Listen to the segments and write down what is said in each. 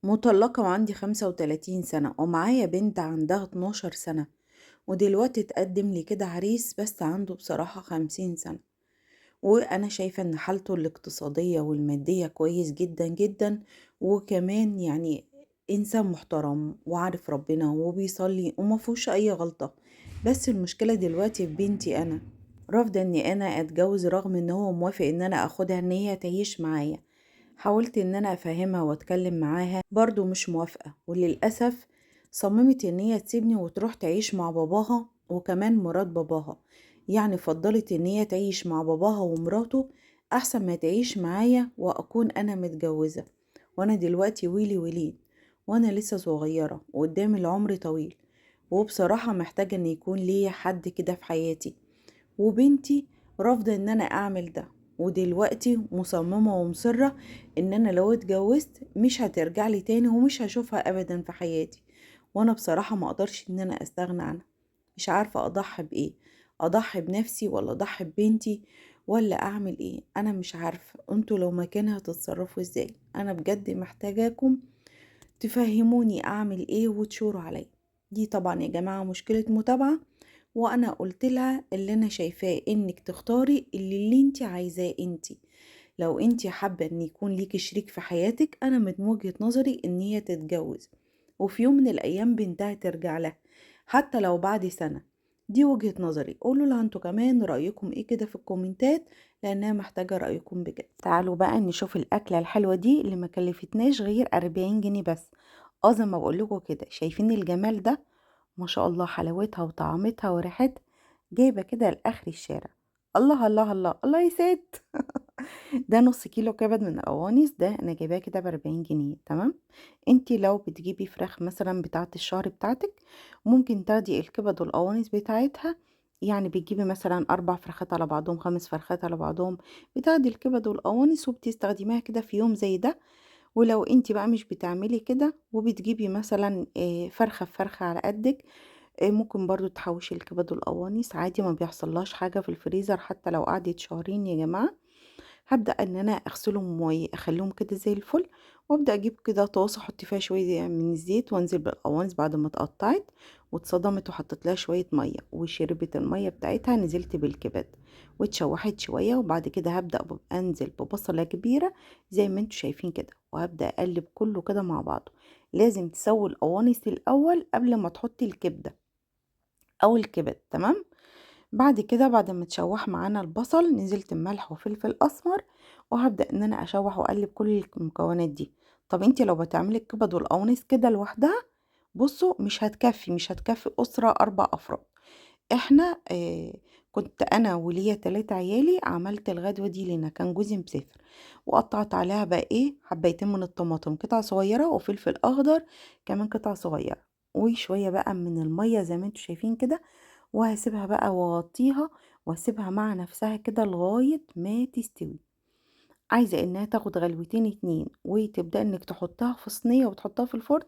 مطلقة وعندي 35 سنة ومعايا بنت عندها 12 سنة، ودلوقتي اتقدم لي كده عريس بس عنده بصراحة 50 سنة، وأنا شايفة إن حالته الاقتصادية والمادية كويس جدا جدا، وكمان يعني إنسان محترم وعارف ربنا وبيصلي وما فيهوش أي غلطة. بس المشكلة دلوقتي في بنتي، أنا رافضة إني أنا أتجوز رغم إن هو موافق إن أنا أخدها إن هي تعيش معايا. حاولت إن أنا أفهمها وأتكلم معاها برضو مش موافقة، وللأسف صممت إن هي تسيبني وتروح تعيش مع باباها وكمان مرات باباها. يعني فضلت إن هي تعيش مع باباها ومراته أحسن ما تعيش معايا وأكون أنا متجوزة. وأنا دلوقتي ويلي ولين، وأنا لسه صغيرة وقدامي العمر طويل، وبصراحة محتاجة إن يكون ليا حد كده في حياتي، وبنتي رافضة إن أنا أعمل ده. ودلوقتي مصممة ومصرة إن أنا لو اتجوزت مش هترجع لي تاني ومش هشوفها أبدا في حياتي، وأنا بصراحة ما أقدرش إن أنا أستغنى عنها. مش عارفة أضحي بإيه، أضحي بنفسي ولا أضحي ببنتي ولا أعمل إيه؟ أنا مش عارفة. أنتوا لو مكانها هتتصرفوا إزاي؟ أنا بجد محتاجاكم تفهموني أعمل إيه وتشوروا عليا. دي طبعا يا جماعة مشكلة متابعة، وأنا قلت لها اللي أنا شايفاه إنك تختاري اللي انت عايزاه. انت لو انت حابة إن يكون ليكي شريك في حياتك، أنا من وجهة نظري إن هي تتجوز وفي يوم من الأيام بنتها ترجع لها حتى لو بعد سنة. دي وجهة نظري. قولوا لها انتوا كمان رأيكم ايه كده في الكومنتات، لأنها محتاجة رأيكم بجد. تعالوا بقى نشوف الأكلة الحلوة دي اللي ما كلفتناش غير 40 جنيه بس. زي ما بقول لكم كده، شايفين الجمال ده؟ ما شاء الله، حلاوتها وطعمتها وريحتها جايبة كده لآخر الشارع. الله الله الله الله يا ست. ده نص كيلو كبد من القوانص، ده انا جايباه كده ب40 جنيه. تمام. انتي لو بتجيبي فراخ مثلا بتاعه الشهر بتاعتك، ممكن تاخدي الكبد والقوانص بتاعتها، يعني بتجيبي مثلا 4 فرخات على بعضهم، 5 فرخات على بعضهم، بتاخدي الكبد والقوانص وبتستخدميها كده في يوم زي ده. ولو انتي بقى مش بتعملي كده وبتجيبي مثلا، فرخة بفرخة على قدك، ممكن برضو تحوشي الكبد والقوانص عادي، ما بيحصلهاش حاجة في الفريزر حتى لو قعدت شهرين يا جماعة. هبدأ ان انا اغسلهم واخليهم كده زي الفل، وابدأ اجيب كده طاسة احط فيها شوية من الزيت وانزل بالقوانص بعد ما اتقطعت واتصدمت، وحطيت لها شوية مية وشربت المية بتاعتها، نزلت بالكبد واتشوحت شوية. وبعد كده هبدأ انزل ببصلة كبيرة زي ما انتوا شايفين كده، وهبدأ اقلب كله كده مع بعضه. لازم تسوي القوانص الاول قبل ما تحطي الكبدة او الكبد. تمام. بعد كده بعد ما تشوح معانا البصل، نزلت بملح وفلفل اسمر، وهبدا ان انا اشوح واقلب كل المكونات دي. طب انتي لو بتعملي الكبد والقوانص كده لوحدها، بصوا مش هتكفي اسره 4 افراد. كنت انا وليا 3 عيالي، عملت الغدوه دي لنا، كان جوزي مسافر، وقطعت عليها بقى حبايتين من الطماطم قطع صغيره، وفلفل اخضر كمان قطع صغيره، وشويه بقى من الميه زي ما انتوا شايفين كده، وهسيبها بقى واغطيها واسيبها مع نفسها كده لغاية ما تستوي. عايزة انها تاخد غلوتين 2 وتبدأ انك تحطها في صينية وتحطها في الفرن.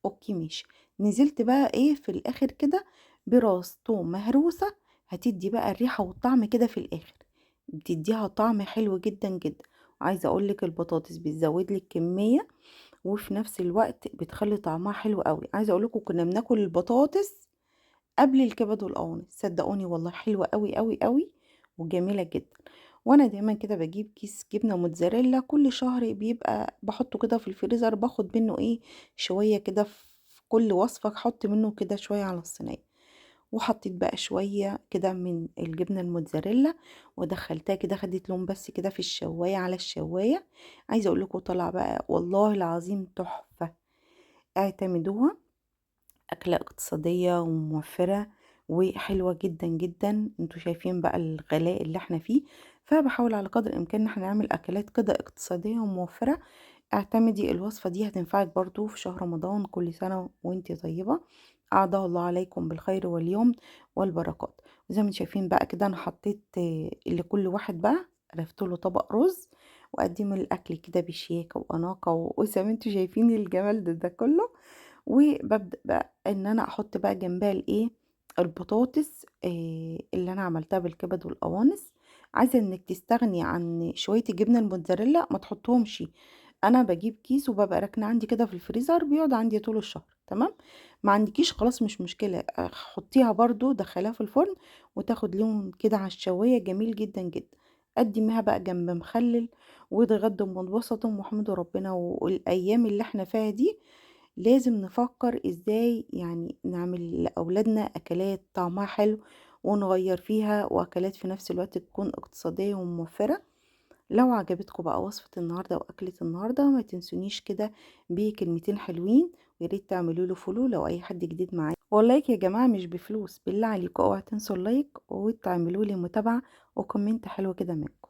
okay ماشي. نزلت بقى في الاخر كده براس توم مهروسة، هتدي بقى الريحة والطعم كده في الاخر، بتديها طعم حلو جدا جدا. وعايزة اقولك البطاطس بتزود لك كمية، وفي نفس الوقت بتخلي طعمها حلو قوي. عايزة اقولكم كنا بناكل البطاطس قبل الكبد والقوانص، صدقوني والله حلوة قوي قوي قوي وجميلة جدا. وانا دايما كده بجيب كيس جبنة موتزاريلا كل شهر، بيبقى بحطه كده في الفريزر، باخد منه شوية كده في كل وصفة، احط منه كده شوية على الصينية. وحطيت بقى شوية كده من الجبنة الموتزاريلا ودخلتها كده، خدت لون بس كده في الشواية على الشواية. عايزة اقول لكم طلع بقى والله العظيم تحفة، اعتمدوها، أكلة اقتصادية وموفرة وحلوة جدا جدا. انتوا شايفين بقى الغلاء اللي احنا فيه، فبحاول على قدر الامكان ان احنا نعمل اكلات كده اقتصادية وموفرة. اعتمدي الوصفة دي هتنفعك برضو في شهر رمضان. كل سنة وانتي طيبة، أعاده الله عليكم بالخير واليمن والبركات. وزي ما انتم شايفين بقى كده انا حطيت، لكل واحد بقى رفت له طبق رز، وقدم الاكل كده بشياكة واناقة، وزي ما انتم شايفين الجمال ده كله. وببدأ بقى ان انا احط بقى جنبها البطاطس، اللي انا عملتها بالكبد والقوانص. عايزه انك تستغني عن شويه الجبنه الموتزاريلا، ما تحطهمش، أنا باجيب كيس وبابقى راكناه عندي كده في الفريزر، بيقعد عندي طول الشهر، تمام؟ ما عندكيش خلاص مش مشكلة، حطيها برضه دخليها في الفرن وتاخد لون كده على الشواية جميل جدًا جدًا. قدميها بقى جنب مخلل واتغدوا وانبسطوا واحمدوا ربنا. والأيام اللي احنا فيها دي لازم نفكر ازاي يعني نعمل لأولادنا أكلات طعمها حلو ونغير فيها، وأكلات في نفس الوقت تكون اقتصادية وموفرة. لو عجبتكم بقى وصفة النهاردة وأكلة النهاردة ما تنسونيش كده بكلمتين حلوين، ويا ريت تعملوا له follow لو أي حد جديد معايا. وال like يا جماعة مش بفلوس، بالله عليكم اوعوا تنسوا ال like وتعملوا لي متابعة و comment حلو كده منكم.